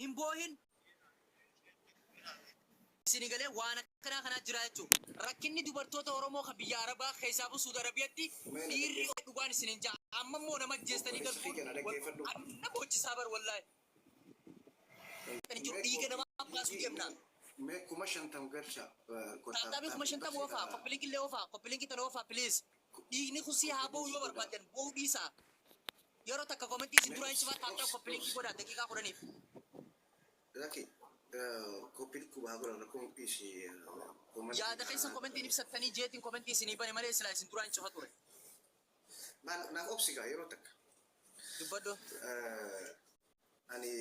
Hin boohin. Isin galee waan akkanaa kanaa jira jechuudha. Rakkinni dubartoota Oromoo kan biyya Arabaa keessaa Suudi Arabiyaatti Mee na dhiirri dhaggeeffadhu. Dhugaan isin hin ja'a. Amma immoo nama ajjeestanii Obboleessa galfuun kiyya, na dhaggeeffadhu. Na boochisaa bar wallaahi. Kan jiru Mee dhiiga namaa baasuu deemna. Mee 50,000 galcha. Tap tapii 50,000 oofaa, copy link illee oofaa, copy linkii tana oofaa, please. Dhiigni kun si haa ba'u yoo barbaadan ba'uu dhiisaa. Yeroo takka commentii isin duraan cufaa tap tap copy linkii godhaa daqiiqaa 10f. Laki copy link haa godhan, rakkoon dhiisi commentii. Yaada keessan commentiin ibsattanii jeetiin commentii isinii bane malee silaa isin duraan cufa ture. Maal naaf obsi gaa yeroo takka. Dubbadhu. Ani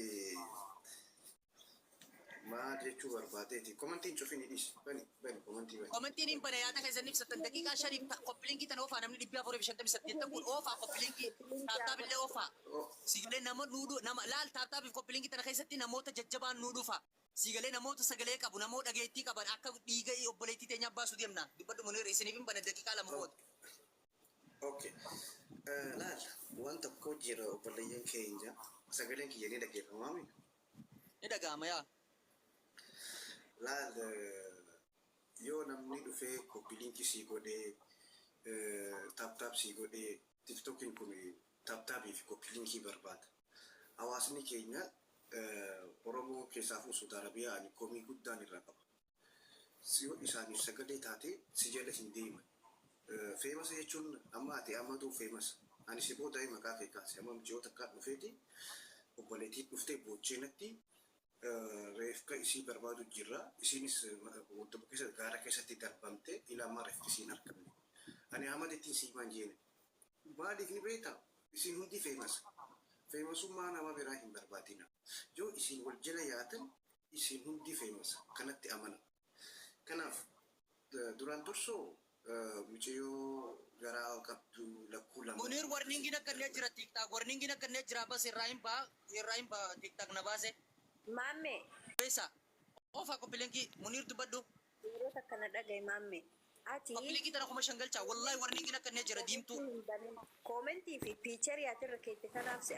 maal jechuu barbaadeeti? Commentiin cufini, dhiisi, bani, bani, commentii bani. Commentiin hin bane, yaada keessan ibsattan daqiiqaa 5f copy linkii tana oofaa. Namni 458 kun oofaa, copy linkii tap tap illee oofaa. Sigalee nama nuudhu nama laal, tap tapiif copy linkii tana keessatti namoota jajjabaan nuu dhufa. Sigalee namoota sagalee qabu, namoota dhageettii qaban akka dhiiga obboleettii teenyaa baasuu deemna. Dubbadhu Muniir, isiniif hin bane daqiiqaa 2 booda. Okay. Laal, waan tokko jira, obboleeyyan keenya, sagaleen kiyya ni dhaggeeffamaami? Ni dhaga'ama yaa. Laal, yoo namni dhufee copy linkii sii godhee, tap tap sii godhee, TikTokiin kun tap tapii fi copy linkii barbaada. Hawaasni keenya Oromoo keessaafuu Suudi Arabiyaa ani komii guddaan irraa qaba. Yoo isaaniif sagalee taate si jala hin deeman. Famousa jechuun amma ati Amaduu famousa. Ani si booda maqaa kee kaase. Amma mucayyoo takkaa dhufeeti, obboleettii dhuftee boochee natti, reefka isii barbaadu jirra. Isiinis wanta keessa gaara keessatti darbamte, ila ammaa reefki isii hin argamne. Ani Ahmad ittiin si himaan jeene. Maaliif ni beektaa? Isin hundi famousa. Famousummaa nama biraa hin barbaadina. Yoo isin wal jala yaatan isin hundi famousa. Kanatti amana. Kanaaf duraan dursoo mucayyoo garaa qabdu lakkuu lama. Munir, warningiin akka inni jira TikTok, warningiin akka inni jira bas irraa hin ba'a, irraa hin ba'a, TikTok na baase. Maamme. Beesa oofaa copy linkii. Munir, dubbadhu. Yeroo takka na dhagaye, maamme. Ati Copy linkii tana 5000 galchaa. Wallahi warningiin akka inni jira diimtuu. Commentii fi picturii ati irra keette kanaaf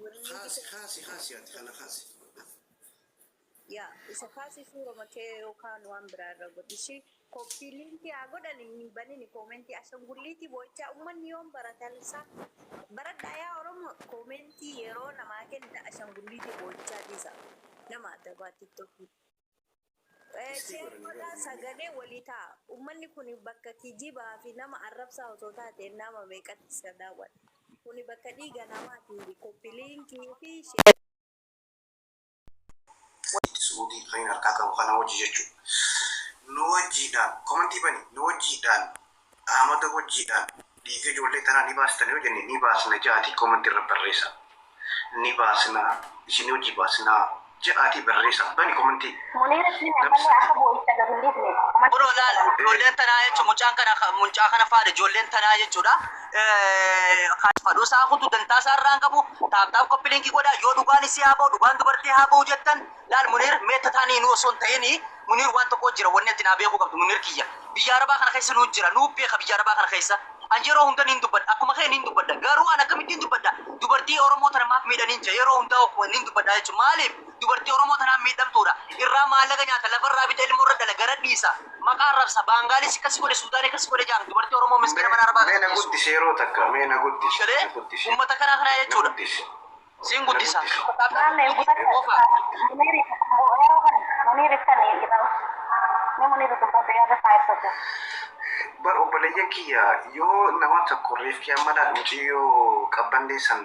warningii. Kaasi, kaasi, kaasi, ati kana kaasi. Yaa isa kaasi, suura kee yookaan waan biraa irra godhi. Ishii copy linkii haa godhan, hin banini commentii. Ashangulliitii boo'ichaa uummanni yoom baratan isaa baradhaa yaa Oromoo. Commentii yeroo namaa kenna ashangulliitii boo'ichaa dhiisa. Nama adabaa TikTokii. Isii Share godhanii godhaa, godhanii. Sagalee walii ta'a. Uummanni kun bakka kijibaa fi nama arrabsaa osoo taate nama meeqatti isa daawwata. Kuni bakka dhiiga namaati. Copy linkii fi share. Suudii kan hin harkaa qabu kana hojii jechuudha. Nu wajjiidhaan commentii bani, nu wajjiidhaan, Ahmada wajjiidhaan dhiiga ijoollee tanaa ni baastan yoo jenne, ni baasna ja'atii commentii irra barreessa. Ni baasna, isin hojii baasnaa ja'atii barreessa, bani commentii. Muniir ittiin Namni ammallee akka sadi. boo'icha gad hin dhiifne. Kunoo laal, ijoolleen tanaa jechuun mucaan kana, mucaa kana faadha ijoolleen tanaa jechuudha. Fadhuu isaa kutu dantaa isaa irraa hin qabu. Tap tap copy linkii godhaa, yoo dhugaan isii haa ba'u, dhugaan dubartii haa ba'u jettan. Laal Muniir, mee tataanii nu osoo hin ta'in, Muniir, waan tokko jira wanni ati naa beekuu qabdu. Muniir kiyya, biyya Arabaa kana keessa nu jira, nu beeka. Biyya Arabaa kana keessa an yeroo hunda niin dubbadha, akkuma kee niin dubbadha. Garuu an akkamittiin dubbadha? Dubartii Oromoo tana maaf miidhaniin jira, yeroo hundaa niin dubbadha jechuudha. Maaliif dubartii Oromoo tanaan miidhamtuudha? Irraa maallaqa nyaata, lafarraa bita, ilmoo irra dhala, gara dhiisa, maqaa arrabsa, Baangaalis akkas godhe, Suudaanii akkas godhe jaan dubartii Oromoo miskiina mana Arabaa Mee kana na teessu. guddisi yeroo takka, mee na guddisi, Galee na guddisi. ummata kanaa kanaa Na jechuudha. guddisi. Siin Na guddisa. guddisi. Maamme Oofaa. Muniir yeroo kana Muniir ibsan irraa mee Muniir dubbadhu, yaada isaa ibsatu. Bar obboleeyyan kiyya, yoo nama tokko reefki amma laal, mucayyoo qabbannee san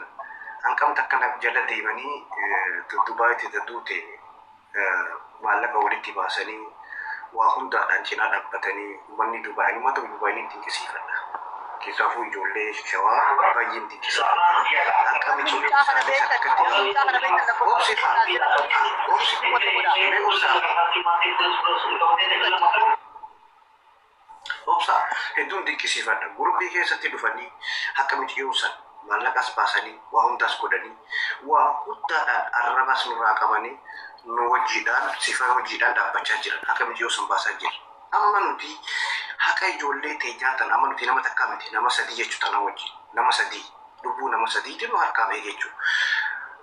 hanqamta akkana jala deemanii Dubaayitti duute maallaqa walitti baasanii waa hundaadhaan cinaa dhaabbatanii uummanni Dubaay, uummata Dubaay ni dinqisiifadha. Keessaafuu ijoollee Shawaa baay'een dinqisiifadha. Akka mucayyoo Mucaa kana isaanii san beektan, akkatti mucaa kana beektan lakkoofsa obsi haa obsi, mee obsaa. Obsa, hedduun dinqisiifadha. Gurbii keessatti dhufanii akka mucayyoo san maallaqas baasanii, waa hundaas godhanii, waa hundaadhaan arrabas nurraa qabanii, nu wajjiidhaan sifan hojiidhaan dhaabbachaa jiran, akka mucayyoo san baasaa jiran. Amma nuti haqa ijoollee teenyaa tan, amma nuti nama takkaa miti, nama sadii jechuu, tana wajjin nama sadii, lubbuu nama sadiitu nu harkaa bahe jechuu.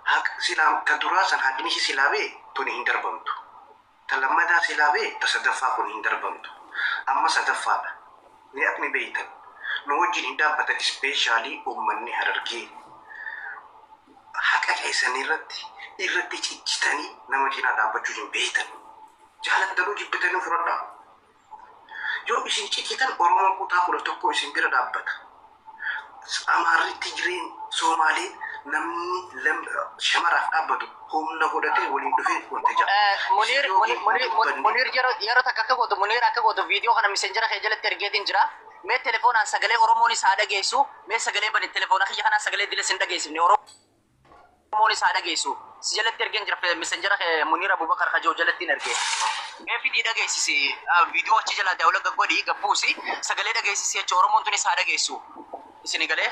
Haqa silaa ta duraa san haqni ishii silaa bahe. Tuni hin darbamtu. Ta lammataa silaa bee ta sadaffaa kun hin darbamtu. Amma sadaffaadha. Ni akni beeytan. Nu wajjin hin dhaabbatan, especially uummanni Harargee. Haqa keessanii irratti ciccitanii nama cinaa dhaabbachuu hin beeytan. Jaalattanuu jibbitanii fudhadhaa. Yoo isin ciccitan, Oromoon kutaa 11 isin bira dhaabbata. Amaarri, Tigireen, Soomaaleen, namni shamaraaf dhaabbatu humna godhatee waliin dhufee wanta jaa. Munir, Munir, yeroo takka akka gootu, Munir, akka gootu, viidiyoo kana Messengera kee jalatti ergeetiin jira. Mee telefoonaan sagalee Oromoon isaa dhageessu, mee sagalee bani. Telefoona kiyya kanaan sagalee diles hin dhageessifne, Oromoon isaa dhageessu. Si jalatti ergeen jira Messengera kee, Munir Abubakar Kajoo jalatti hin ergee. Mee fidii dhageessisi, viidiyoo achi jalaa daawwala gaggodhi gabbuusi, sagalee dhageessisi jechuudha, Oromoon tun isaa dhageessu. Isini galee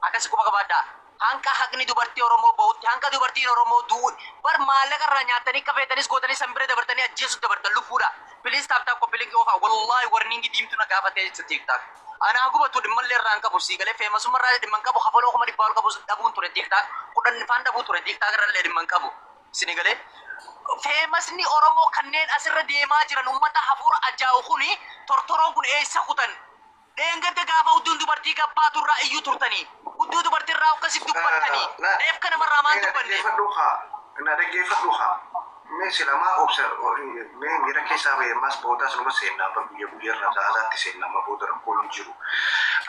akkas quba qabaadhaa. Hanqa haqni dubartii Oromoo bahutti, hanqa dubartiin Oromoo du'u bar maallaqa irraa nyaatanii kafeetanis gootanii san bira dabartanii ajjeesu dabartan lubbuudha. Please, tap tap, copy link oofaa. Wallaahi warning diimtuu na gaafatee jechuudha TikTok. Anaa gubatu dhimmallee irraa hin qabu, sii galee, famousummaa irraa dhimma hin qabu, hafaloo 100,000 ol qabu dhabuun ture TikTok, 10 faan dhabuu ture TikTok irra illee dhimma hin qabu. Sini galee, famousni Oromoo kanneen asirra deemaa jiran, uummata hafuura ajaa'u kuni, tortoroon kun eessa kutan? Dheengadda gaafa udduun dubartii gabbaatu irraa iyyuu turtanii. Udduu dubartii irraa akkasitti dubbattanii. Reef kana marraa maan dubbanne? Dhaggeeffadhu haa. Na dhaggeeffadhu haa. Mee silamaa obsa, mee miira keessaa bahee ammas boodaas numa seennaa, amma guyya guyyaarraa sa'aataatti seennaa, amma booda rakkoon hin jiru.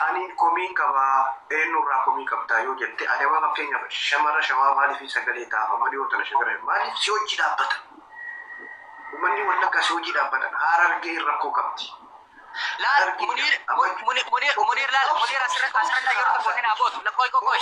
Ani komiin qabaa, eenyurraa komii qabdaa yoo jette, ani amma fakkeenyaaf shamara Shawaa maaliif sagalee taaf amma dhiyoo tana shamara maaliif si hojii dhaabbatan? Uummanni Wallaggaa si hojii dhaabbatan, Harargee rakkoo qabdi. Laal, Munir, Munir, Munir, Munir, laal, Munir, asirratti yeroo tokko ni naa gootu. Qoy, qoy, qoy.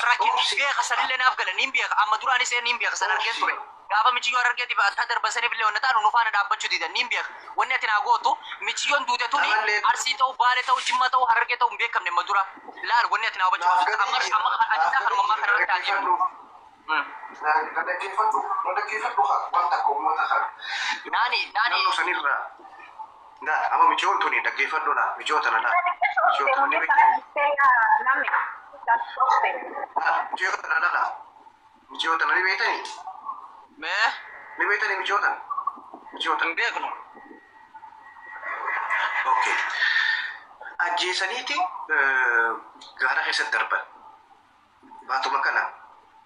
Rakkin beeka sanillee naaf gala, niin beeka. Amma duraanis niin beeka, san argeen ture. Gaafa michiyyoo Harargeetiif akka darban saniif illee wanna taanu nu faana dhaabbachuu didan, niin beeka. Wanni ati naa gootu, michiyyoon duute tuni Arsii ta'u, Baalee ta'u, Jimma ta'u, Harargee ta'u hin beekamne amma dura. Laal, wanni ati naa hubachuu qabdu. Amma ajajaa kanuma ammaa kana irratti haa deemnu. Na dhaggeeffadhu, na dhaggeeffadhu haa, waan takka uummata kana. Naani, naani. Naannoo sanirraa. Na amma michiyoon tuni, dhaggeeffadhu, na michiyoo tana, na michiyoo tana ni beektu. Michiyoo tana, na michiyoo tana ni beektanii? Mee? Ni beektanii michiyoo tana? Michiyoo tana. Hin beeknu. Okay. Ajjeesaniiti gaara keessatti darban. Baatuma kana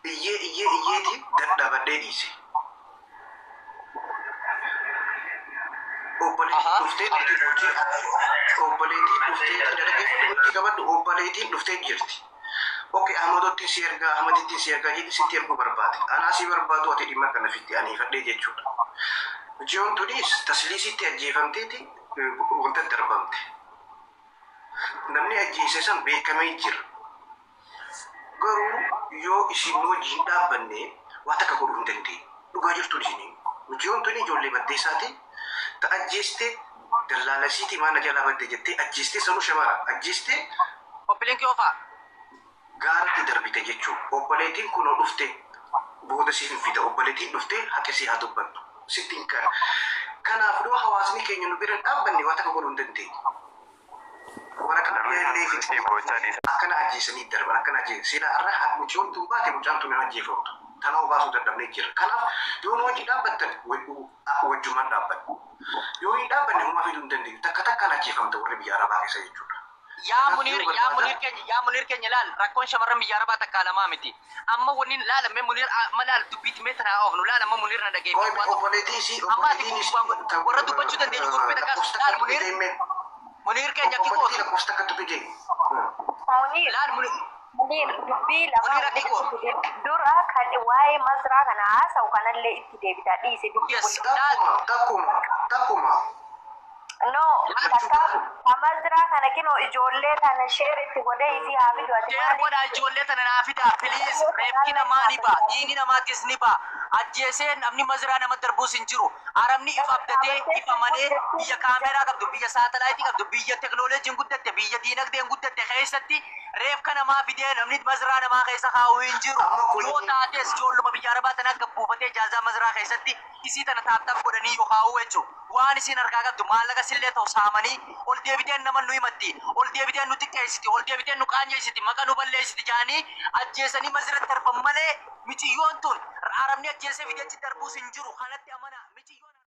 iyyee iyyee iyyeeti dadhabadhee dhiise. Obboleettiin dhuftee nuti hojii, obboleettiin dhuftee, dhaggeeffadhu, nuti qabadhu, obboleettiin dhuftee jirti. Okay, Ahmadottiin si ergaa, Ahmadittiin si ergaa jedhi, sitti erguu barbaade. Anaa si barbaadu, ati dhimma kana fitti ani ifadhee jechuudha. Jiyoon tunis tasliisitti ajjeefamteeti wanta darbamte. Namni ajjeese san beekamee jira. Garuu yoo isin wajjin dhaabbanne waa takka godhuu hin dandeenyu. Dhugaa jirtuun isinii. Mucayyoon tuni ijoollee baddeessaati. Ta ajjeeste dallaalasiiti, maana jalaa badde jettee ajjeestee, sanuu shamara ajjeestee Copy link oofaa. gaaratti darbite jechuudha. Obboleettiin kunoo dhufte, booda siif hin fida. Obboleettiin dhuftee haqa isii haa dubbattu. Sitti hin kana. Kanaaf yoo hawaasni keenya nu bira hin dhaabbanne waa takka godhuu hin dandeenyu. Waraqaa illee Namni gochaa dhiisa. akkana ajjeesanii darban, akkana ajjeesan. Sila har'a mucaan tun baate, mucaan tun hin ajjeefamtu. Tana obaasuu dadhabnee jira. Kanaaf yoo nu wajjin dhaabbattan wajjumaan dhaabbanna. Yoo hin dhaabbanne homaa fiduu hin dandeenyu. Takka takkaan ajjeefamta warri biyya Arabaa keessa jechuudha. Yaa Munir, yaa Munir keenya, yaa Munir keenya, laal, rakkoon shamarran biyya Arabaa takkaa lamaa miti. Amma wanni laal, mee Munir, amma laal, dubbiitti mee tanaa oofnu, laal, amma Munir na dhageeffatu waan tokko. Obboleettii isii Amma ati warra dubbachuu dandeenyu gurbii takkaas, laal, Munir, Munir keenya akki Obboleettii gootu. lakkoofsa takka tuqe. Munir, Laal, Munir. Munir, dubbii lama Munir akki gootu. dura kan waa'ee mazraa kana haasa'u kanallee itti deebita, dhiise dubbii Yes. waliin. Takkuma, takkuma, takkuma. No, takka ka mazraa kana kinoo ijoollee kana share itti godhee isii haa fidu ati Share maaliif? godhaa, ijoollee tana naa fidaa, please. Reefki namaa ni ba'a, dhiigni namaattis ni ba'a. Ajjeesee namni maziraa nama darbuus hin jiru. Arabni if abdatee ifa malee, biyya kaameraa qabdu, biyya saatalaayitii qabdu, biyya teknooloojiin guddatte, biyya diinagdeen guddatte keessatti reefka namaa fidee namni maziraa namaa keessa kaa'u hin jiru. Amma kun- Yoo taates ijoolluma biyya Arabaa tana akka buufatee jaazaa maziraa keessatti isii tana tap tap godhanii yoo kaa'u jechuudha. Waan isiin harkaa qabdu maallaqa sillee ta'u saamanii ol deebiteen nama nu himatti, ol deebiteen nu xiqqeessiti, ol deebiteen nu qaanyeessiti, maqa nu balleessiti jaanii ajjeesanii maziratti darban malee miciyyoon tun Arabni ajjeesee fidee achi darbuus hin jiru. Kanatti amana. Miciyyoon.